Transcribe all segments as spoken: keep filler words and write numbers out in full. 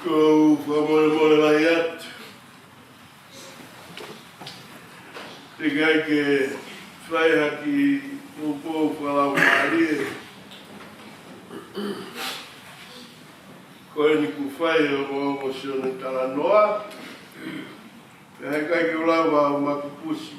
ʻOku ou fakamolemole lahi atu. Teʻeki ai ke fai ha kiʻi poupou fakalaumālie. Ko eni kuo fai ʻe hoʻomou Sione Talanoa. Pea heʻikai ke u lava ʻo makupusi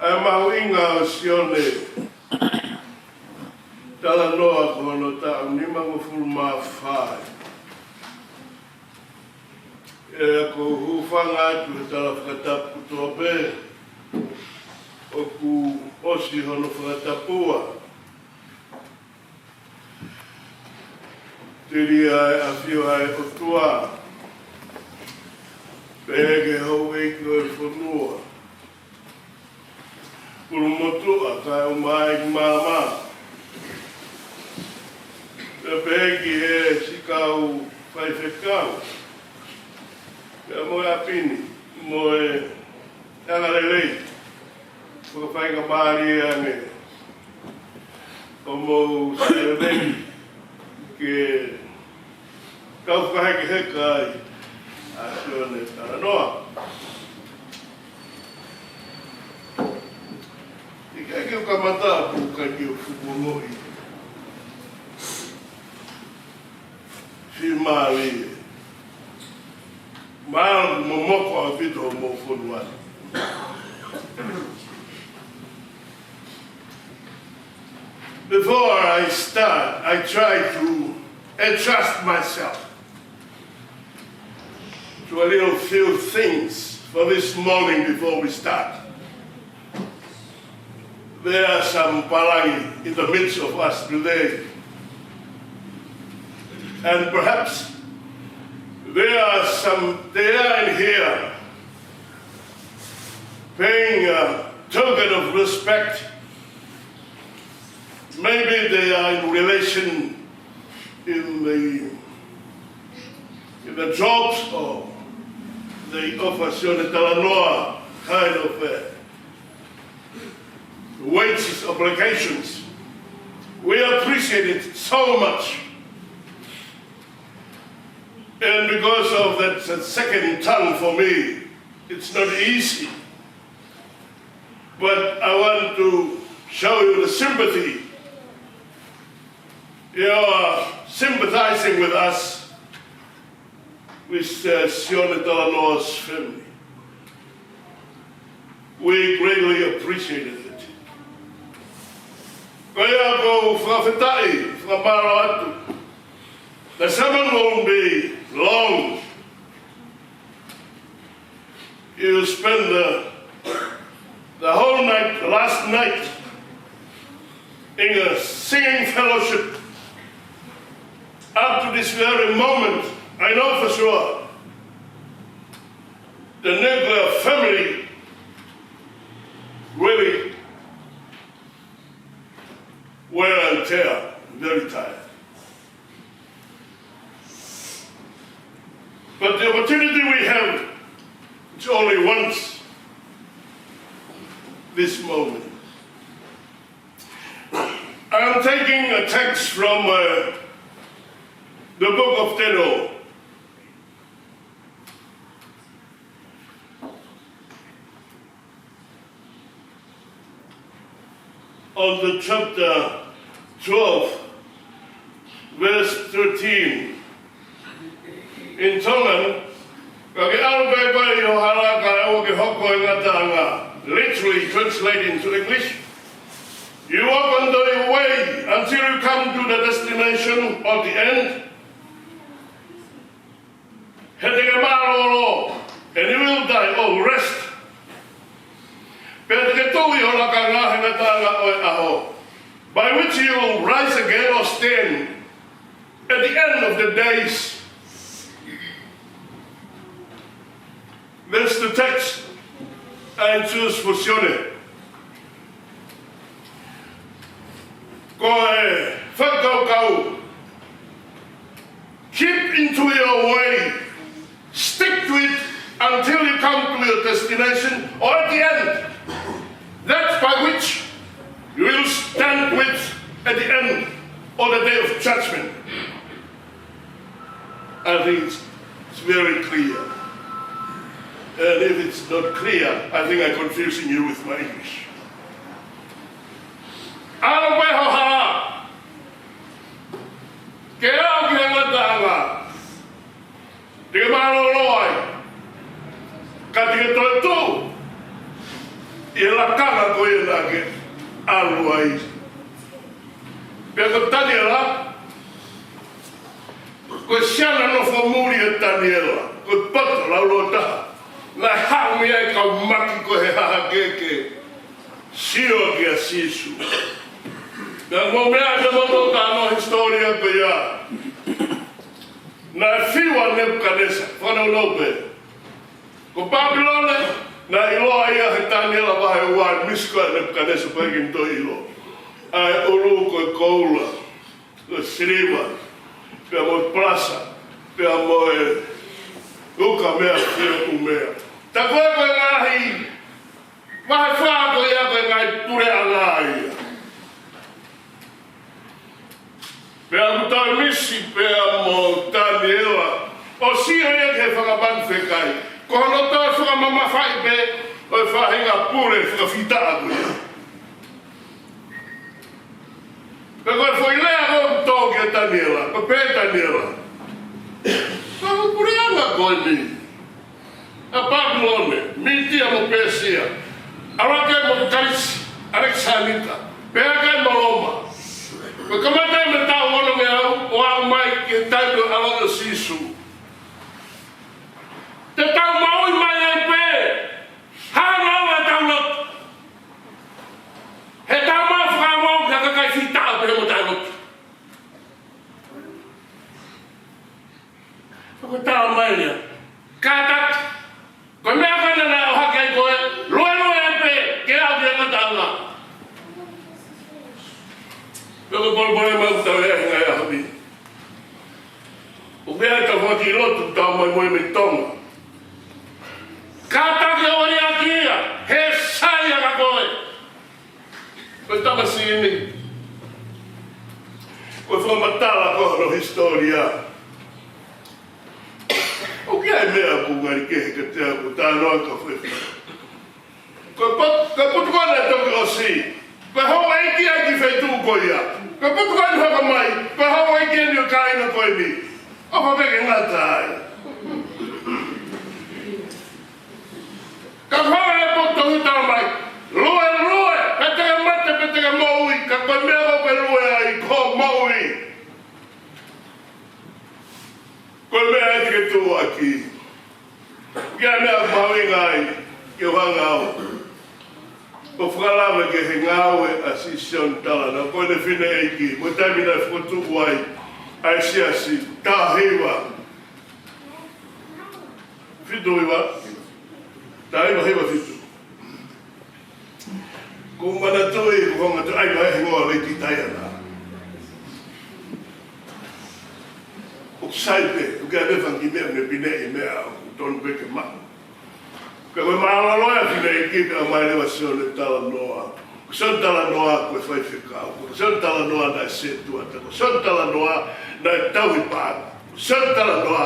ʻa e mahuʻinga ʻo Sione Talanoa ko hono taʻu nimangofulu mā fā. ʻE, ʻoku ou hūfanga atu he tala fakatapu kotoa pē ʻoku ʻosi hono fakatapua. Telia ʻa e ʻafio ʻa e ʻOtua, pehē ki he houʻeiki ʻo e fonua, pulu motuʻa kae ʻumaʻā e māmani, pea pehē ki he siʻi kau faifekau, pea mo e ʻapi ni, mo e angalelei, fakafaingamālie ange ʻo mou sēleni ke kau fakahekeheka ai ʻa Sione Talanoa. ʻIkai ke u kamata ʻo puka ke u fukumoʻi fiemālie. Mālō, momoko ʻaupito hoʻomou fonu atu. Before I start, I try to adjust myself to a little few things for this morning before we start. There are some pālangi in the midst of us today. And perhaps there are some, they are in here paying a token of respect. Maybe they are in relation in the, in the jobs or they offer Sione Talanoa kind of, uh, wages obligations. We appreciate it so much. And because of that, that second tongue for me, it's not easy. But I want to show you the sympathy. You are sympathizing with us, with, uh, Sione Talanoa's family. We greatly appreciated it. Ko ia ʻoku ou fakafetaʻi, fakamālō atu. The sermon won't be long. You spend the, the whole night, the last night, in a singing fellowship. Up to this very moment, I know for sure the nuclear family really wear and tear, very tired. But the opportunity we have, it's only once this moment. I'm taking a text from, uh, the book of Daniel, on the chapter twelve, verse thirteen. In Tongan, ka ke ʻalu pē koe ʻi ho hala kae ʻoua ke hoko e ngataʻanga. Literally translated into English, you walk on the way until you come to the destination or the end. He te ke mālōlō, and you will die or rest. Pea te ke tuʻu ʻi ho lakanga he ngataʻanga ʻo e ʻaho, by which you will rise again or stand at the end of the days. That's the text I choose for Sione. Ko e fakakaukau, keep into your way, stick to it until you come to your destination or at the end. That's by which you will stand with at the end or the day of judgment. I think it's, it's very clear. And if it's not clear, I think I'm confusing you with my English. ʻAlu pē ho hala ke aʻu ki he ngataʻanga te ke mālōlō ai, ka te ke toetuʻu ʻi he lakanga ko ia naʻa ke ʻalu ai. Pea ko Taniela, ko e siana nofo muli ʻa Taniela, ko e poto laulōtaha naʻe haʻu mei ai e kau maki ko ē he haʻa kehekehe, sio kia Sīsū. Naʻa mou meaʻi ʻe moutolu ʻa e hisitōlia ko ia. Naʻe fiu ʻa Nepukanesa, fānau nō pē. Ko Pāpilone, naʻe ʻiloa ia he Taniela vahe ua, misi ko ē ʻa Nepukanesa pea ʻikai ke ne toe ʻilo ʻa e ʻulu ko e koula, ko e siliva, pea mo e palasa, pea mo e ukamea, pea mo e meʻa. Tā ko ē ko e ngaahi vahe fā ko ia ko e ngaahi puleʻanga ia. Pea ʻoku toe misi pea mo Taniela ʻo sio ia ki he fanga manu fekai. Ko hono toe fakamamafaʻi pē ʻo e faʻahinga pule fakafitaʻa ko ia. Pea ko e foʻi lea ko ē ʻoku tō kia Taniela, ko e pehē ʻe Taniela, ko e puleʻanga ko eni ʻa Pāpilone, Mītia mo Pēsia, ʻalu hake mo Kalisi, ʻAlekisanita, pehē hake mo Loma. Ko e kamata mei he taʻu ono ngeau ʻo aʻu mai ki he taimi ʻo e ʻaloʻi ʻo Sīsū. Te tau maʻu mai ai pē ha ngāue ʻa e tau lotu. He tau maʻu fakaongo ki he kakai fitaʻa pea mo e tau lotu. Ko e tau mai ia. Kātaki. Ko e meʻa ko ena naʻe ʻohake ai koe, luelue ai pē ke aʻu ki he ngataʻanga. Pea ko e palopalema ʻoku tau ʻi ai he ngaahi ʻaho ni, ʻoku ʻi ai e tau fakakiʻi lotu, tau mai mo e mei Tonga. Kātaki ʻo liʻaki ia, he sai ʻa koe. Ko e tamasiʻi ni, ko e fakamatala ko hono hisitōlia, ʻoku ʻi ai e meʻa ʻoku ngali kehe kiate au, ʻoku ou talanoa ki ai. Ko e pot-, ko e potu ko ē naʻe toki ʻosi, ko e houʻeiki ia ki he feituʻu ko ia. Ko e potu ko ē naʻe hoko mai, ko e houʻeiki eni ʻo e kāinga ko eni. ʻOfa pē ke ngata ai. Ka ko e potu ʻoku tala mai, luelue, pe te ke mate, pe te ke moʻui, ka ko e meʻa ʻoku ke lue ai, ko e moʻui. Ko e meʻa ia te ke tuʻuaki. Ko e meʻa mahuʻinga ai ke u hanga au ʻo fakalave ki he ngāue ʻa Siaosi Talanoa, ko ʻene fineʻeiki, mo e taimi naʻe fokotuʻu ai ʻa e siasi, taha hiva fitu hiva, taha hiva hiva fitu. Ko e manatuʻi, ko e manatuʻi, ʻa e hingoa lei ki Taiana. ʻOku sai pē, ʻoku ʻi ai e fanga kiʻi meʻa, meʻa pine ʻi meʻa, ʻoku tonu pē ke maʻu. Ka ko e mālōlō ia fineʻeiki pea ʻomai leva Siaosi Talanoa. Ko Siaosi Talanoa ko e faifekau. Ko Siaosi Talanoa naʻe sētuata. Ko Siaosi Talanoa naʻe tauhi paʻanga. Ko Siaosi Talanoa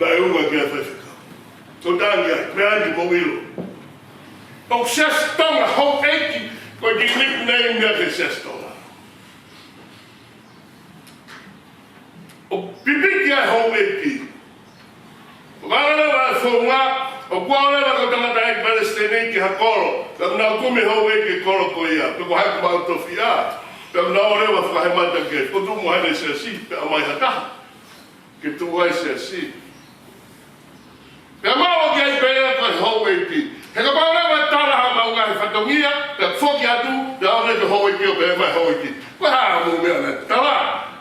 naʻe unga ki ai e faifekau. Ko e tangi ai, meʻa ni mou ʻilo. ʻOku Siaosi Tonga houʻeiki, ko e kiʻi nickname ia ki he Siaosi Tonga. ʻOku pipiki ai e houʻeiki. ʻOku ʻalu leva e founga, ʻoku ʻalu leva ko e tangataʻeiki palesiteni ki ha kolo, pea nau kumi e houʻeiki e kolo ko ia, pe ko hai ʻoku maʻu tofiʻa, pea nau ʻalu leva fakahemata ke fokotuʻu mo haʻane siasi, pea ʻomai ha taha ke tuʻu ai e siasi. Pea maʻu ki ai pē ia ko e houʻeiki. He kapau leva ʻe tala ha maʻu ngaahi fatongia, pea foki atu, pea ʻalu ki he houʻeiki ʻo pehē mai houʻeiki, ko e hā hoʻomou meʻa naʻe tala?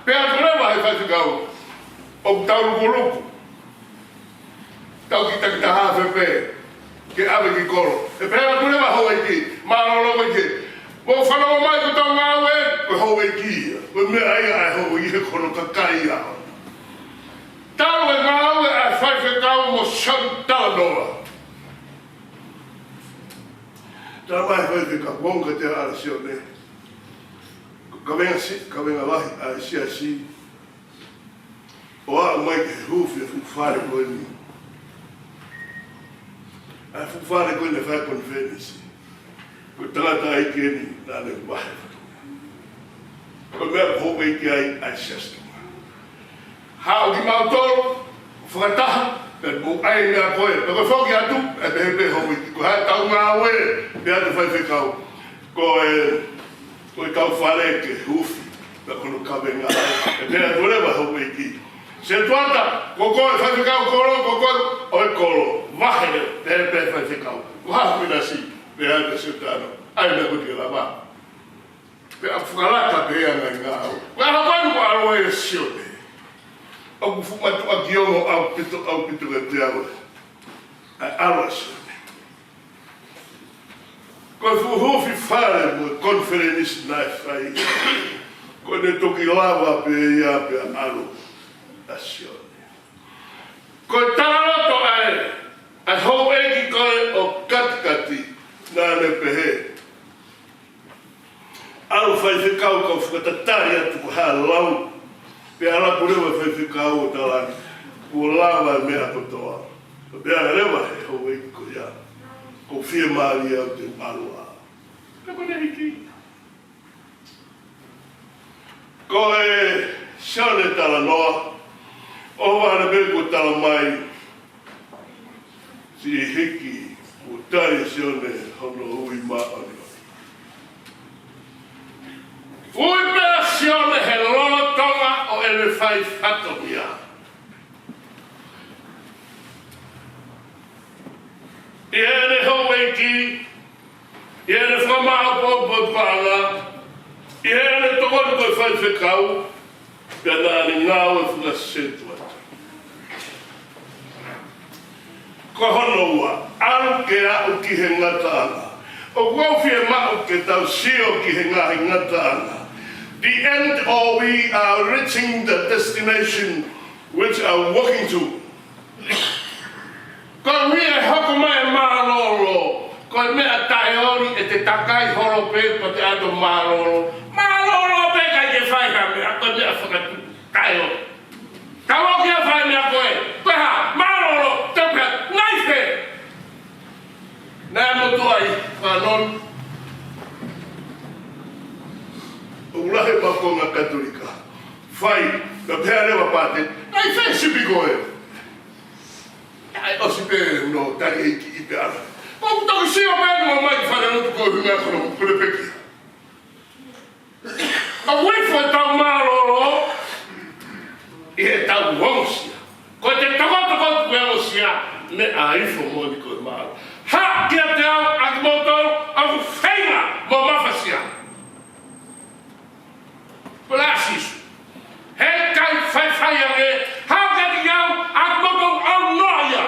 Pea ʻalu leva he faifekau, ʻoku tau lukuluku, tau kiʻi takitaha afe pē ke ʻave ki kolo. ʻE pehē atu leva houʻeiki, mālōlō houʻeiki, mou fanongo mai ko ʻetau ngāue, ko e houʻeiki ia. Ko e meʻa ia ʻa e houʻeiki, he ko hono kakai ia. Talu e ngāue ʻa e faifekau mo Siaosi Talanoa. Tala mai e faifekau, ʻoku ou ʻalu kiate ʻAlesione, kavenga si-, kavenga lahi ʻa e siasi. ʻo aʻu mai ki he huufi e fuʻu fale ko eni. ʻA e fuʻu fale ko eni ʻa e fai konifelenisi. Ko e tangataʻeiki eni naʻa ne vahe. Ko e meʻa ko e houʻeiki ai ʻa e Siasi Tonga. Haʻu kimautolu, fakataha, pea mou ʻai e meʻa ko ē, pea ko e foki atu, ʻe pehē pē houʻeiki, ko e hā ʻetau ngāue, pea ʻe faifekau. Ko e, ko e kau fale ke huufi, pea ko hono kavenga, ʻe pehē atu leva houʻeiki. Setuata, ko koe faifekau kolo, ko koe ʻo e kolo, vahe leva, pea pehē faifekau. Ko e hā hoʻo ʻinasi, pea pehē Setano, ʻai meʻa ko ē ke lava. Pea fakalaka pē ʻa e ngaahi ngāue. Ko e ʻaho ko eni ʻoku ʻalu ai ʻa Sione. ʻOku fuʻu mātuʻaki ongo ʻaupito, ʻaupito kiate au ʻa e ʻalu ʻa Sione. Ko e fuʻu huufi fale mo e konifelenisi naʻe fai. Ko ʻene toki lava pē ia pea ʻalu ʻa Sione. Ko e talaloto ʻa e, ʻa e houʻeiki ko ē ʻo Katikati naʻa ne pehē. ʻAlu faifekau kau fakatatali atu ko e hā e lau. Pea ʻalu atu leva faifekau ʻo tala atu, kuo lava e meʻa kotoa. Pea leva he houʻeiki ko ia. Ko e fiemālie au te u ʻalu ā. Pea ko ʻene hiki. Ko e Sione talanoa, ʻohovale pē kuo tala mai, siʻi hiki, kuo tali ʻe Sione hono ui māʻoniʻoni. Ui pē ʻa Sione he lolotonga ʻo ʻene fai fatongia. ʻI heʻene houʻeiki, ʻi heʻene fakamāʻopoʻopo e paʻanga, ʻi heʻene tokoni ko e faifekau, pea naʻa ne ngāue fakasetuata. Ko hono ua, ʻalu ke aʻu ki he ngataʻanga. ʻOku ou fiemaʻu ke tau sio ki he ngaahi ngataʻanga. The end, or we are reaching the destination which are walking to. Ko e ʻuhi ʻe hoko mai e mālōlō, ko e meʻa taʻeoli ʻete takai holo pē pea te ʻalu ʻo mālōlō. Mālōlō pē ʻikai ke fai ha meʻa, ko e meʻa fakatuʻu taʻeoli. Tau ō ki he fai meʻa ko ē, ko e hā, mālōlō, te u pehē, nai fē. Naʻe motuʻa ʻi Fanongo. ʻOku lahi e maʻu konga Katolika. Fai, ka pehē leva pāteni, nai fē sipi ko ē. ʻAi ʻosi pē no tali ʻeiki ʻi pē ala. Ko u toki sio pē no mai fale lotu ko hunga kono kule peki. ʻOku ʻi fē ʻetau mālōlō, ʻi heʻetau ongosia. Ko e te tokotoko atu ko e ongosia, meʻa ifo moʻoni ko e mālōlō. Hā kiate au, ʻa kimoutolu, ʻoku feinga mo mafasia. Ko e lau ʻa Sīsū. Heʻikai faifai ange, hā kiate au, ʻa kimoutolu ʻaunoa ia.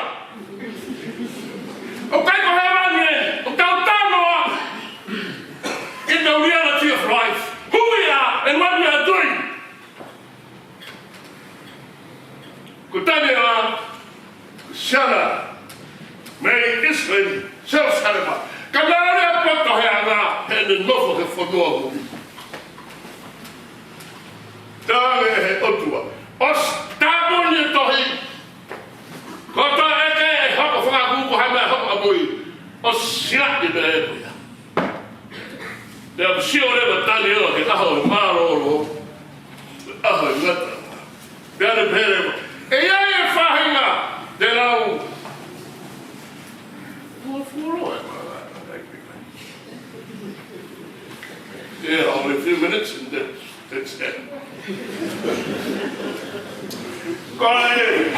ʻOku ʻikai ko hēvani eni, ʻoku tau talanoa in the reality of life. Who we are and what we are doing. Ko Taniela, siana mei ʻIsileli, Selusalema. Ka naʻe poto he anga, heʻene nofo he fonua moʻui. Talaange he ʻOtua, ʻosi tāpuni e tohi, ko e tohi ʻe ʻikai hoko fakakuku ha meʻa hoko ʻamui, ʻosi silaʻi meʻa ʻe ko ia. Pea sio leva Taniela ki he ʻaho ʻo e mālōlō, ʻaho ʻo e ngataʻanga. Pea ne pehē leva, ʻe ʻi ai e faʻahinga te lau. Fuofua e mālōlō. Yeah, only a few minutes and then that's it. Ko e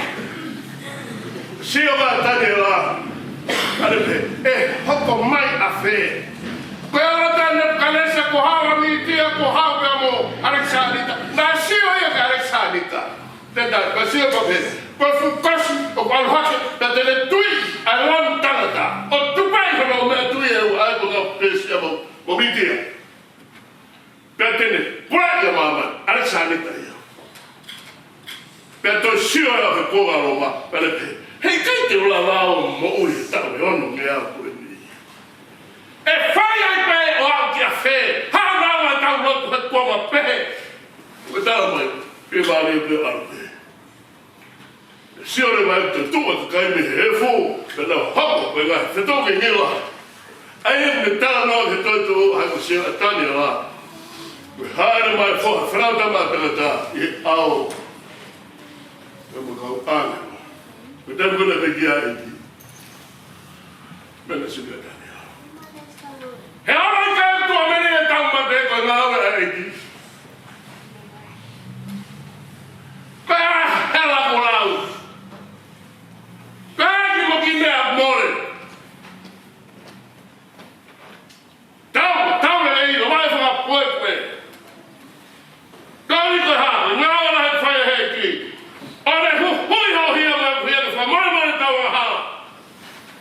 sio ʻa Taniela, ʻa ne pehē, ʻe hoko mai ʻa fē? Ko e ʻalu atu ʻa Nepukanesa, ko e haʻu ʻa Mītia, ko e haʻu pea mo ʻAlekisanita. Naʻe sio ia kia ʻAlekisanita. Te ta, ko e sio ko pē, ko e fuʻu kosi ʻoku ʻalu hake, pea te ne tui ʻa e lanu tangata. ʻO tupai hono meʻa tui ʻe ua, ʻa e ko e ngaahi Pēsia mo, mo Mītia. Pea te ne pulai ʻa māmani, ʻAlekisanita ia. Pea toe sio ʻa e he kuonga Loma, pea ne pehē, heʻikai te u lava ʻo moʻui he taʻu ʻe ono ngeau ko eni. ʻE fai ai pē ʻo aʻu kia fē, hā nau ʻa e tau lotu he kuonga pehē. Ko e tala mai, pē vale pē ʻalu pē. Sio leva e toetuʻu ʻa e kakai mei he efu, pea nau hoko ko e ngaahi fetōkengila. ʻA ia ʻoku ne talanoa ki he toetuʻu ʻa e ko Sioatani ʻa e lā. Ko e hāʻele mai e foha ʻo e Fanautama ʻa Tangata ʻi he ʻao. Pea mo e kau ʻāngelo. Ko e taimi ko ē naʻe pekia ai e ʻEiki. Meʻa naʻe sio ki ai ʻa Taniela. He ʻoku ʻikai ke tuʻu mei ai e tau mate ko e ngāue ʻa e ʻEiki. Ko e hā e hala kuo lau? Ko e hā e kiʻi moki meʻa mole? Tau, tau lelei, ʻo mai fakapoʻuli. Tau i ko e hā, ngāue lahi ʻoku fai ʻe he ʻEiki. ʻO ne huhuʻi hoʻo hia mo ʻeku hia ke fakamolemole ʻetau angahala.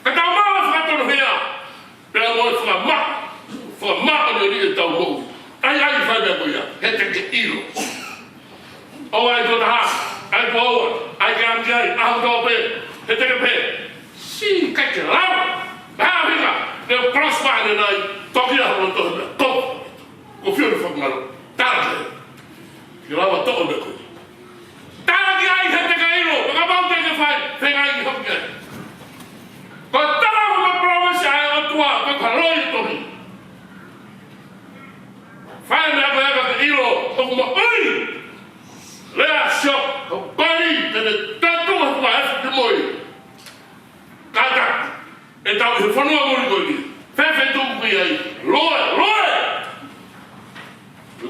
Ka tau maʻu e fakatonuhia. Pea mo e fakamaʻa, fakamaʻa ʻo e ʻEiki ʻi heʻetau moʻui. ʻAi, ʻai, fai meʻa ko ia, he te ke ʻilo. ʻOua ʻe tuʻo taha, ʻai tuʻo ua, ʻai ke angi ai, ʻaho kotoa pē, he te ke pehē. Sī, ʻikai ke lava. Pea hika, ne u cross ʻanenai, toki ʻaho kotoa pē, ko, ko fio ne fakamalo. Tala ke. Ke lava toʻo meʻa ko ia. Tala ki ai he te ke ʻilo, kapau te ke fai, feinga ke hoki ai. Ko e tala mo e palōmesi ʻa e ʻOtua, ko e kaloi tohi. Fai meʻa ko ia ka ke ʻilo, ʻoku moʻui. Lea sio, ko e pali, te ne tatu atu ʻa e fiti moi. Kātaki, ʻe tau ʻi he fonua muli ko eni. Fēfē tuku ki ai, loe, loe.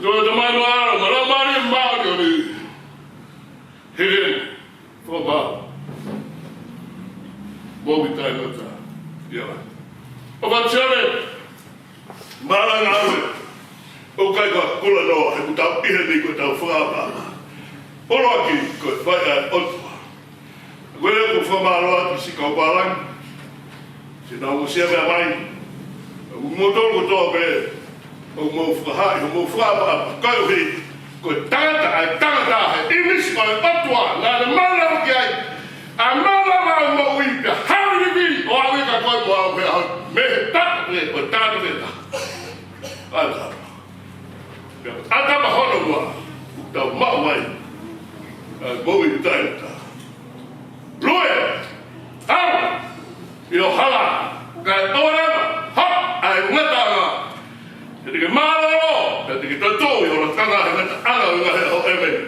Ko e Tamai mo e ʻAlo, mo e Laumālie Māʻoniʻoni. Hili, fōmau. Moʻui taʻengata. Ia. ʻOfa atu Sione. Mālō e ngāue. ʻOku ʻikai ko ha kula noa, he ʻoku tau ʻi heni ko ʻetau fakaʻapaʻapa. ʻOloaki ko e fai ʻa e ʻOtua. Ko ia ʻoku ou fakamālō atu ki siʻi kau pālangi. Siʻi nau mo siʻa meʻa mai. ʻOku mou tolu kotoa pē. ʻOku mou fakahā, ʻoku mou fakaʻapaʻapa. Koeʻuhi. Ko e tangata, ʻa e tangata, he ʻīmisi ʻo e ʻOtua, naʻa ne mālōlō ki ai. ʻA e mālōlō ʻo e moʻui pea haʻu ʻo vivili, ʻo aʻu ia kia koe mo au he ʻaho, mei he taʻataʻa pē, ko e tangata pē taha. ʻAtama. Pea ko ʻAtama hono ua, ʻoku tau maʻu ai. ʻA e moʻui taʻengata. Lue, au, ʻi ho hala, kae ʻoua naʻa hoko ʻa e ngataʻanga. He te ke mālōlō, he te ke toetuʻu ʻi ho lakanga he ngataʻanga ʻo e ngaahi ʻaho ʻo e ʻēmeni.